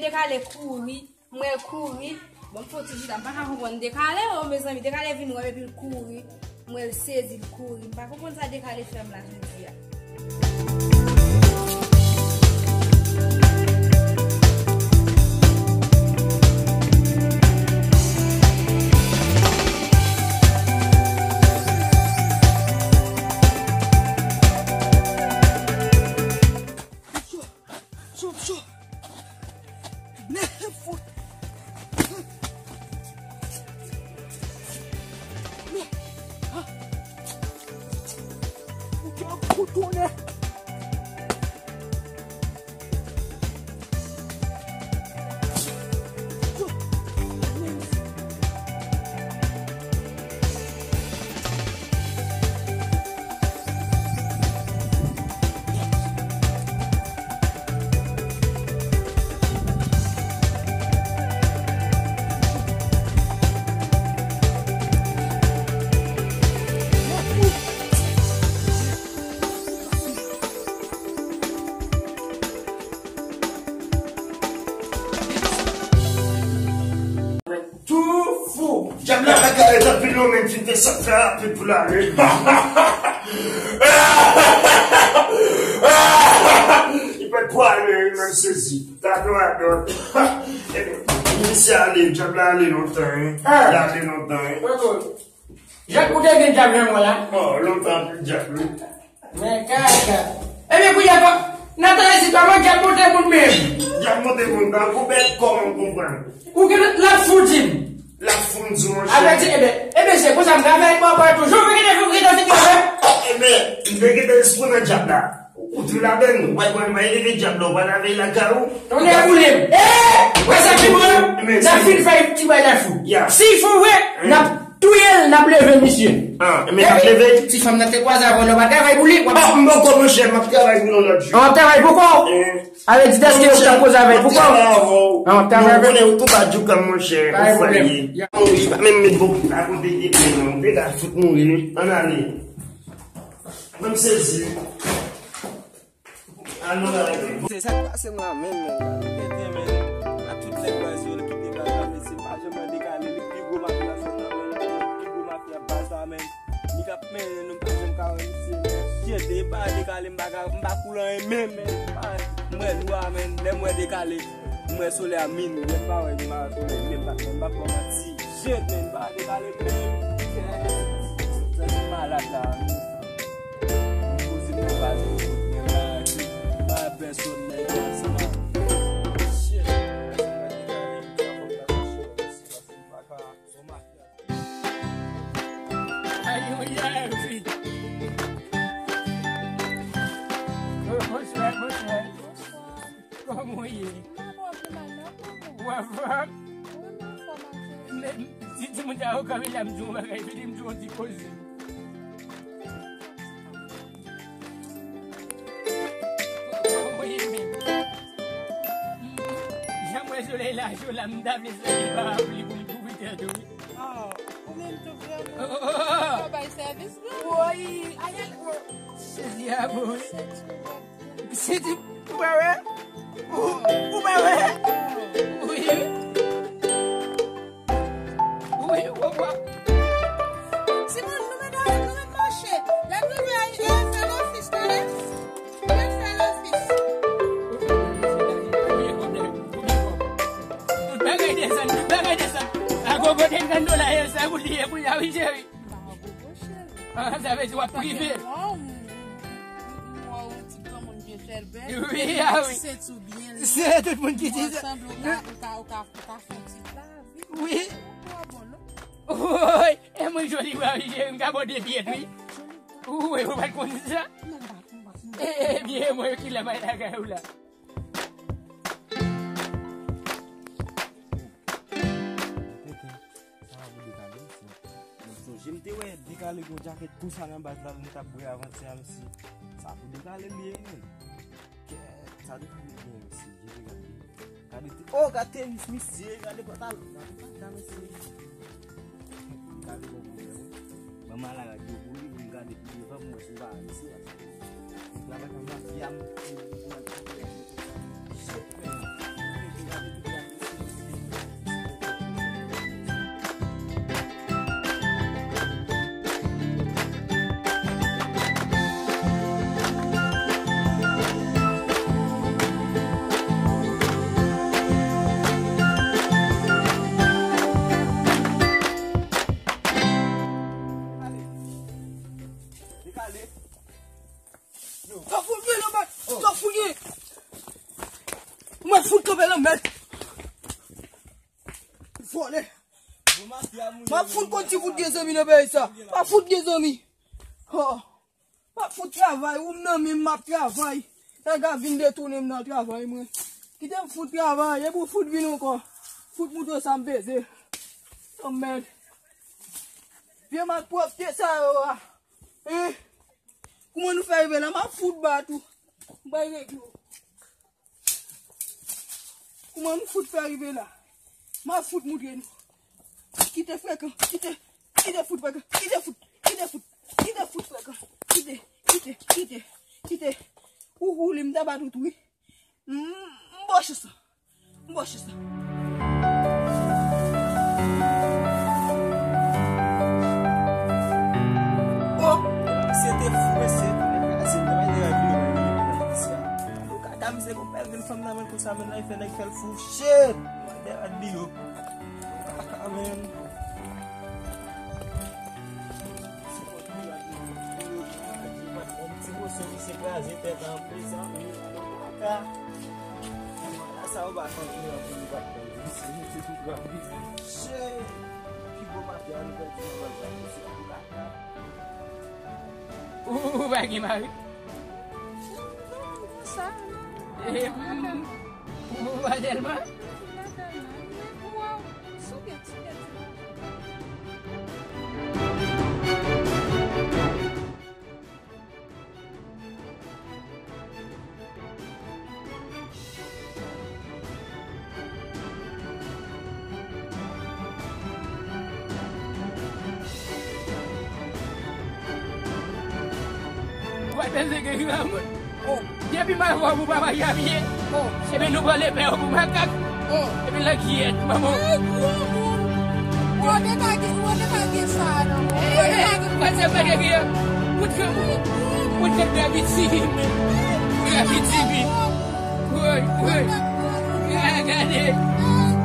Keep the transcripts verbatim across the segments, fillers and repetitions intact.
Dekale kouri, mwen kouri. Bon, m fè yon ti chita, m pa ka konprann Dekale, o mezanmi, Dekale vin wè m epi l kouri. Mwen l sezi, l kouri. M pa konprann sa Dekale fè m la jodi a. Cho, cho. Men, fout. Men, ha. Ou te ap koutonnen. Tou fou. Dyab la pa gen lè tanpri non, men fin fè sa fè rapid pou l ale. Li pèt pou ale, li menm sezi. Gadon, gadon. Misye ale, dyab la ale lontan, wi. Li ale lontan, wi. Jak, ou te gen dyab nan men w la? Oh, lontan anpil dyab, wi. Men kaka. Ebyen, kounye a, Nathan, si pa mwen, dyab monte moun menm. Dyab monte moun, pa pou bèt kòman w konprann. Ou gen l ap fou di m. L ap fou m di, monchè. Avèti, ebyen, ebyen, se konsa m travay, papa, toujou, ou gen fou, ou gen fou, ou gen fou. Ebyen, m te gen espwa nan dyab la. Ou di ladan, ou pa konn, pa leve dyab la, ou pa lave lakay ou. Tonnè boule m. Eh! Wè sa ki bon? N ap fin fè ti bay la fou. Si fò wè, n ap touye l, n ap leve misye. Ah, men n ap leve. Ti fanm nan te kwaze avè w, nou pa travay pou li. Ah, m poko, monchè, m ap travay pou nou lòt jou. An travay poko. Avè di dèske yo t ap koze avè poko. An travay avè. Ou konnen ou tou pa djouka, monchè. Pa gen pwoblèm. Ou pa menm met bòk akote epi non. Ou te ka fout mouri, wi. Ann ale. Mwen m sezi. Ann ale. Se sa k pase m la menm, menm. Tete, menm. A tout nèg baz yo, li kite baz la, men se pa janm dekale, li pi gwo mafya zòn nan, menm. Li pi gwo mafya baz la, menm. Li k ap mennen nou, m pa janm ka wè misye, menm. Tete, e pa dekale, m pa ka, m pa koule anyen, menm, menm. M pa, m wè nwa, menm. Lè m wè dekale, m wè solèy a minwi, lè m pa wè, m pa wè solèy, menm, m pa, m pa pran manti. Tete, menm, pa dekale, menm. Sa se malad la, menm. Kòman w ye? Ou anfòm? Wi, m anfòm, cheri. Men, si timoun sa yo kanpe la, m di w yon bagay, vini m di w yon ti koze. Wi, men. Jan m wè solèy la cho la, m ta vle solèy pa pou li, pou m kouvri tèt ou, wi. Ah, ou menm tou vrèman. Ou bay sèvis, vre? Woy, ayèl, wo. Sezi a bon, wi. Sezi, ou pa wè? Ou, ou pa wè? Wi. Wi, ou pa. Timoun, nou mèt ale, nou mèt mache. Lè nou rive a, e fè lofis, tande? Mèt fè lofis. Tout bagay desann, tout bagay desann. Agogo senkant dola, e sa pou li ye, pou li a, wi, cheri. M pa agogo, cheri. Ah, sa vle di w ap prive. Mwen, m, m, m wè w ti granmoun byen fè l bèl. Wi, a wi. Se tou byen li. Se tout moun ki di sa. Mwen sanble ou ka, ou ka, ou ka, ou ka fè yon ti lavi. Wi. Ou pa bon, non? Woy, e mwen joli, wi, cheri, m ka bòde pye, wi. Wi, ou pa t konn di sa? Non, m pa, m pa, m pa. Ebyen, mwen ki lè m al lakay ou la. Sa pa pou dekale, mesye. Mwen sonje m te wè dekale gen yon djakèt konsa nan baz la, nou t ap bwè avantyè a, mesye. Sa pou dekale li ye, menm. Kèt, sa dekale byen, mesye. Jezi gade. Gade te-, oh, gade tenis, mesye. Gade pantalon. Gade pantalon, mesye. Gade bon pou mwen. Ban m al a radyo pou li, pou m gade pi devan, pou m wè si l pa al isi a. Travay nan mafya, m, m, m, m, m, shit, man. Gade Vòlè. M ap fout konn ti fout gen zanmi nan peyi sa. M ap fout gen zanmi. Oh. M ap fout travay, ou m nan men m ap travay. Nèg ap vin detounen m nan travay mwen. Kite m fout travay, epi w fout vin ankò. Fout moutre sa m peze. Anmèd. Vye malpwòpte sa yo a. Hein? Kouman nou fè rive la? M ap fout bat ou. M bay regle w. Kouman nou fout fè rive la? M ap fout moutre nou. Kite frekan, kite, kite fout frekan, kite fout, kite fout, kite fout frekan. Kite, kite, kite, kite. Ou, ou li m ta bat ou tou wi. M, m bòche sa. M bòche sa. Oh! Se te fou, mesye. Se te fou, mesye. Ou ka dam se pou pèl vin fanm nan men konsa men nan fè nèg fè l fou. Shit! Mwen de adbi yo. Kaka men. Ti moso misye kraze tèt an mezanmi. Kaka. Sa ou pa kontinye pou li pa kontinye. Se tout rapi. Shit! Pi gwo mafya nou pèdi nan bal sa mesye. Kaka. Ou pa gen mari? Konsa. Eh, mm, ou pa tèlman? Ou pa tèlman. Ou wè, sou gen ti tèt. Wè, peze gen granmoun. Oh. Depi m avè w, ou pa mache a pye. Oh. Ebyen, nou pran lepè yo pou makak. Oh. Epi, lakyèt, manman. Ay, granmoun. Ou te ka gen, ou te ka gen sa, non. Eh, eh, eh, mwen se pa gen granmoun. Ou te granmoun. Ou te granmoun. Graviti, men. Graviti, men. Woy, woy. Gade, gade.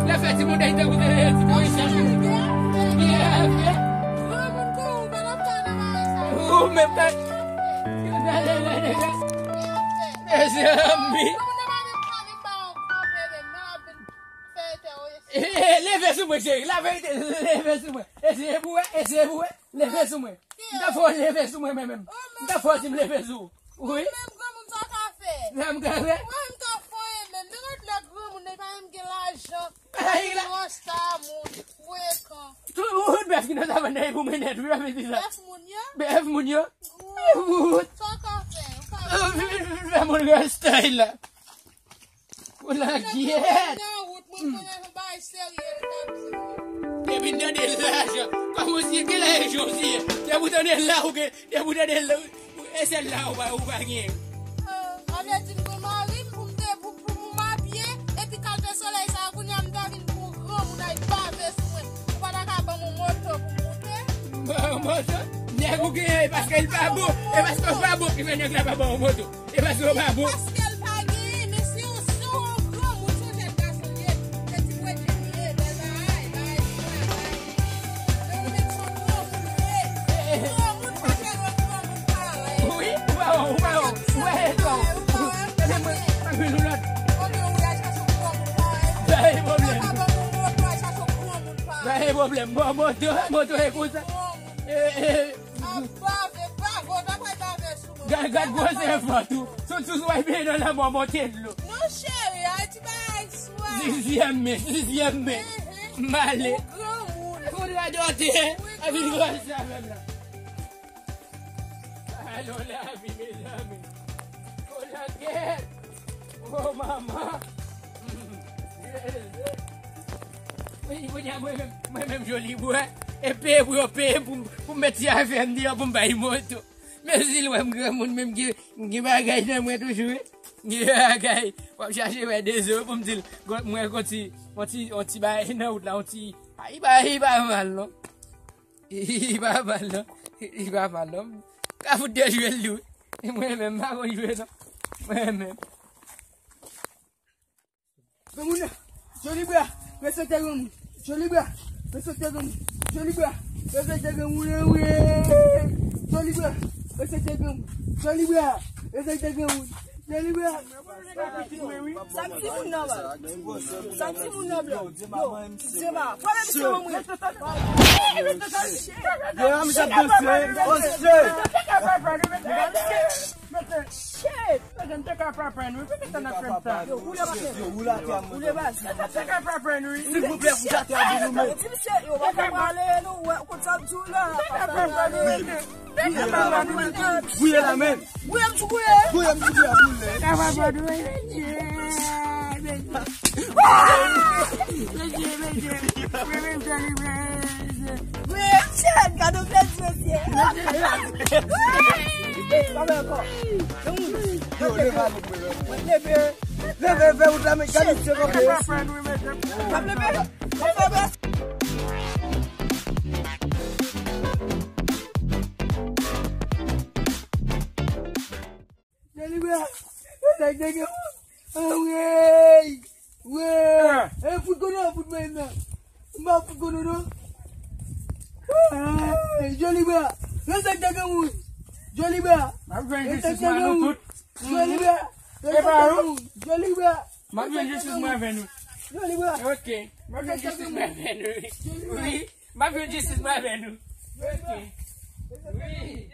Lè fè ti moun dèyè tankou te ti moun sa. Ou menm kay. Gade, gade, gade. Mezanmi. Eh, eh, leve sou mwen, cheri. Laverite, leve sou mwen. Eseye pou wè, eseye pou wè. Leve sou mwen. M ta fè w leve sou mwen, mwen menm. M ta fè w di m leve sou ou. Wi. Menm granmoun sa ka fè. Sa m ka fè? Wi, m ka fè w menm. Depi lè granmoun, li pa menm gen lajan. Ay, la. Li rasta moun, frekan. Tout, ou bèf ki nan savann nan, e pou mwen nèt, wi, pa vin di sa. Bèf moun yo? Bèf moun yo. Wi. Sa w ka fè? Ou ka fè. Fè moun rasta la. Ou lakyèt. Depi m tande lajan, kòman w si gen lajan w si ye? Depi w tande la ou gen, depi w tande la, e sèl la ou pa, ou pa gen. Sa vle di m gen mari m pou m te, pou, pou, pou m apye, epi kalte solèy sa a, kounye a m ta vin pou yon granmoun ay bave sou mwen. Ou pa ta ka ban m yon moto pou m moute? Ban yon moto? Nèg ou genyen, e paske l pa bon, e paske w pa bon ki fè nèg la pa ban yon moto. E paske w pa bon. Paske l pa genyen, men si w, si w yon granmoun, se yon jèn gason l ye, se ti bredjen li ye, bèl bagay, bagay, bagay. Men ou menm se yon granmoun ou ye. Granmoun pa fè lòt granmoun parèy. Wi, ou pa wè, ou pa wè, ou pa wè. Gade mwen, pa gen yon lòt. Kote ou ye, al chache yon granmoun parèy. Pa gen pwoblèm. Papa ban m yon moto, al chache yon granmoun parèy. Pa gen pwoblèm. Bon, moto, moto e konsa. E, e. Ap bave, bave, w ta pral bave sou mwen. Gad, gad gwosè vant ou. Sou, sou, sou, ay, byen nan lanmò monte dlo. Non, cheri, ay, ti bagay swa. Sizyèm men, sizyèm men. M ale. Ou granmoun. Ou radote. Wi, granmoun. Epi gwosè avè m la. Alò, lavi, mezanmi. O, lakyèt. O, manman. Wi, kounye a, mwen menm, mwen menm, joli bwè. E peye pou yo peye pou, pou m met ti afè m deyò pou m bay moto. Men si l wè m granmoun, men m gen, m gen bagay nan mwen toujou, wi. M gen bagay. W ap chache wè dezo pou m di l, mwen yon ti, yon ti, yon ti bagay nan wout la, yon ti, a, li pa, li pa mal, non. Li pa mal, non. Li pa mal, non. Ka fout de jwe l, wi. Mwen menm, m pa konn jwe, non. Mwen menm. Granmoun nan, Jolibra, respekte granmoun. Jolibra, respekte granmoun. Jolibra, respekte granmoun, wi. Jolibra, respekte granmoun. Jolibra, respekte granmoun. Delibè. Sa k timoun nan, man? Sa k timoun nan, blan? Yo, Zema. Fò mwen misye mwen mwen. Yo, misye ap danse. Oh, shit. Shit. Yo, woule, woule, woule, baz. Silvouplè, pou jate a di nou, men. Di misye, yo, pa fè m ale, nou, wè, kout sa m di w la. Bouye la, men. Bouye m tou bouye. Bouye m tou bouye, boule. Bouye m chen, gade pèdi mesye. Pa fè ankò. Yo, leve avèk mwen, leve. Leve, leve, ou la, men, gade se konpè. Pa leve. Pa leve. Delibè, sa k te gen. Wey! Wey! E fout konnen, fout mwen nan. M pa fout konnen, non. Hey, Jolibè, nan sa k te gen moun. Jolibè, nan sa k te gen moun. Jolibè, nan sa k te gen moun. Jolibè, m ap jwenn jistis mwen avè nou. Jolibè. Ok. M ap jwenn jistis mwen avè nou. Wi. M ap jwenn jistis mwen avè nou. Ok. Wi.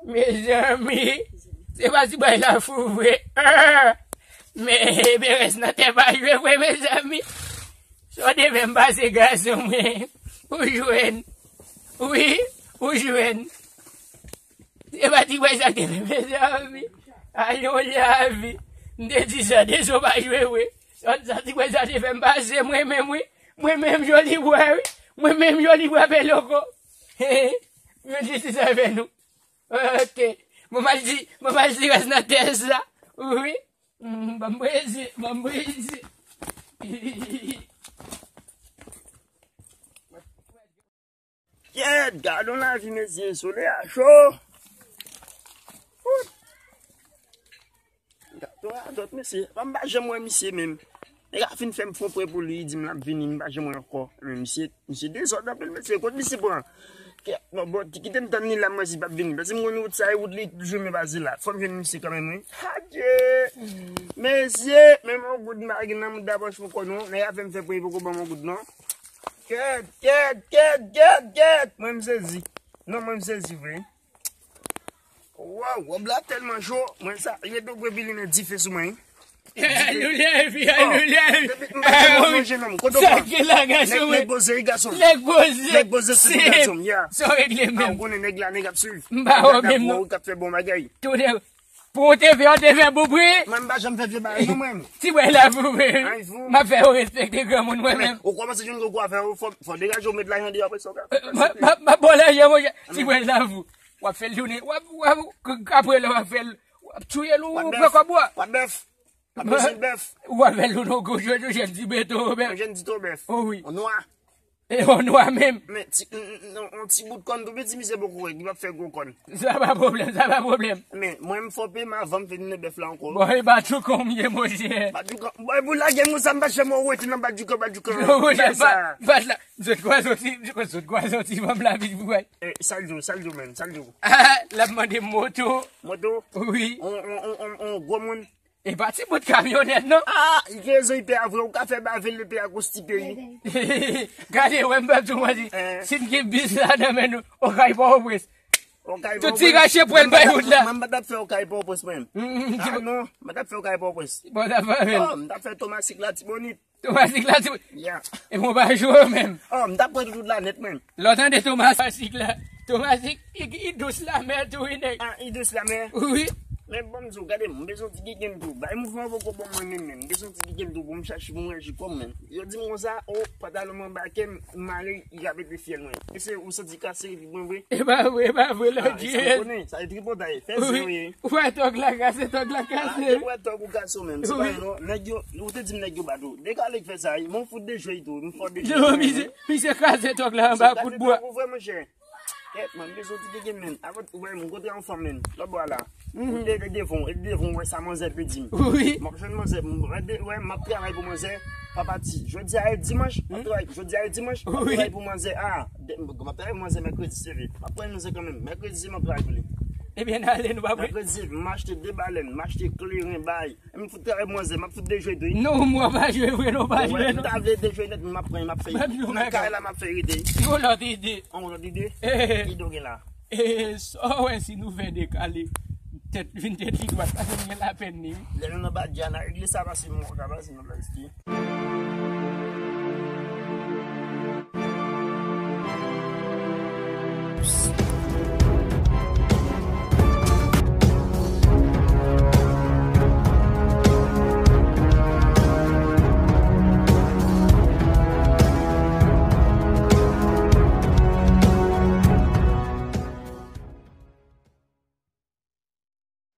Mezanmi, se pa ti bay la fou vre. Ah! Men, men rès nan tè pa jwe vre, mezanmi. Sa w te fè m pase, gason mwen. Ou jwenn. Wi, ou jwenn. Se pa ti bay sa te fè, mezanmi. Alon lavi. M te di sa, de sa w pa jwe vre. Sa, sa ti bay sa te fè m pase, mwen menm, wi. Mwen menm, Jolibwa, wi. Mwen menm, Jolibwa, pè loko. Mwen jistis avè nou. Ok. Mwen mal di, mwen mal di rès nan tè sa. Wi. Mm, ban m prezi, ban m prezi. Kèt, gadon lavi, mesye, solèy a cho. Gadon radòt, mesye. Mwen pa janm wè misye menm. Nèg la fin fè m fon prè pou li, li di m l ap vini, m pa janm wè ankò. Men misye, misye dezòd anpil, mesye. Kot misye pran? Kèt, non, bon, kite m tann li la, m wè si l p ap vini. Paske m konn wout sa, e wout li toujou men pase la. Fò m jwenn misye kanmenm, wi. Adye! Mesye, menm yon goud m pa gen nan mouda pòch poko non. Nèg la fè m fè prè, poko ban m yon goud non. Kèt, kèt, kèt, kèt, kèt. Mwen m sezi. Non, mwen m sezi vre. Waw, wòb la tèlman cho. Mwen sa, yo tou prepili nan dife sou mwen. Alelouya, epi alelouya. Depi m pa manje non. Kote w pran? Sa ki la, gason mwen? Nèg poze, wi, gason. Nèg poze. Nèg poze, se gason, ya. Sa w regle menm? Ah, ou konnen nèg la, nèg ap swiv. M pa wè menm non. Ou k ap fè bon bagay. Pou w te fè, w te fè bon pri. Mwen, m pa janm fè vye bagay non, mwen. Ti bwè la pou mwen. M ap fè yo respekte granmoun mwen menm. Ou kòmanse jwenn gwo afè yo, fò, fò degaje w met lajan deyò apre sa w ka. M ap, m ap ba w lajan, monchè. Ti bwè la pou. W ap fè l tounen. W ap, w ap, k-, apre lè w ap fè l, w ap touye l, ou pran kòb ou a. W ap bèf. W ap bezwen bèf. W ap fè l tounen yon gwo jèn, yon jèn ti beto, bèf. Yon jèn ti to bèf. O wi. Yon nwa. E yon nwa menm. Men, ti, n, n, n, yon ti bout kòn tou piti, misye poko wè, li p ap fè gwo kòn. Sa pa pwoblèm, sa pa pwoblèm. Men, mwen, m fò peye m avan m fin tounen bèf la ankò. Bon, e badjoukan w ye, monchè. Badjoukan, bon, e pou lage m konsa, m pa janm wè w rete nan badjoukan, badjoukan. Non, monchè, bat la. M sot kwaze w ti, m sot kwaze w ti fanm la vit pou wè. E, sa l di w, sa l di w menm, sa l di w? Ah, l ap mande m moto. Moto? Wi. On, on, on, on, on gwo moun? E pa ti bout kamyonèt, non? Ah, li gen rezon, li pè a vre, ou ka fè bave l, li pè a konstipe, wi. Gade, wè, m p ap di w manti. Si n gen bis la nan men nou, Okay Pòtoprens. Okay Pòtoprens. Tout ti rache pwèl bay wout la. Mwen, m pa t ap fè Okay Pòtoprens, mwen. Ah, non, m pa t ap fè Okay Pòtoprens. Bon, t ap fè. Oh, m t ap fè Tomasik Latibonit. Tomasik la, ti. Ya. E mwen pa jwe menm. Oh, m t ap pran tout la nèt, mwen. Lè w tande Tomasik la, Tomasik, i, i dous lamè tou, wi, nèg. Ah, i dous lamè? Wi. Men bon, m di w, gade, m bezwen ti gigim tou. Bay mouvman poko bon mwen menm, menm. M bezwen ti gigim tou pou m chache pou mwen jikòm, menm. Yo di m konsa, oh, pantalon mwen anba kè m, m mare, i ka pete fyèl mwen. E se ou santi kase epi mwen vre? E pa vre, e pa vre, lòt jwèt. Sa se tripotay, fè zen wi. Ou wè tòg la kase, tòg la kase. Ah, ou wè tòg ou kase ou menm. Se pa non, nèg yo, ou te di m nèg yo bat ou. Dekale k fè sa, wi. Mwen fout de jwe tou, m fò de jwe. Non, misye, misye kraze tòg la anba kout bwa. Ou vre, monchè. Kèt, man, m bezwen ti gigim, menm. Avan, ou wè, m kontre yon fanm, menm. Lòt bò la. Ou te, te devan, e devan, ou wè sa manzè te di m. Wi. M ap jwenn manzè, m, wè, de, wè, m ap travay pou manzè. Pa pati. Jodi a e dimanch, m ap travay. Jodi a e dimanch, m ap travay pou manzè. Ah, de, m ap travay pou manzè mèkredi, se vre. M ap pran manzè kanmenm. Mèkredi, se m ap travay pou li. Ebyen n ale, nou pa vre. Mèkredi, m achte de balèn, m achte kleren, bay. M fout travay manzè, m ap fout dejwe tou. Non, mwen pa jwe vre, non, pa jwe, non. M ta vle dejwe nèt, m ap pran, m ap fè. M ap jwe, Nan kay la, m ap fè rete. Yon lòt ide. An lòt ide? Eh, Ide w gen la. eh, sa w wè si nou fè dekale. Tèt, vin tèt li dwat, pa gen lapèn ni. Lè nou nan badja, n a regle sa, paske mwen ka pase nan plastik.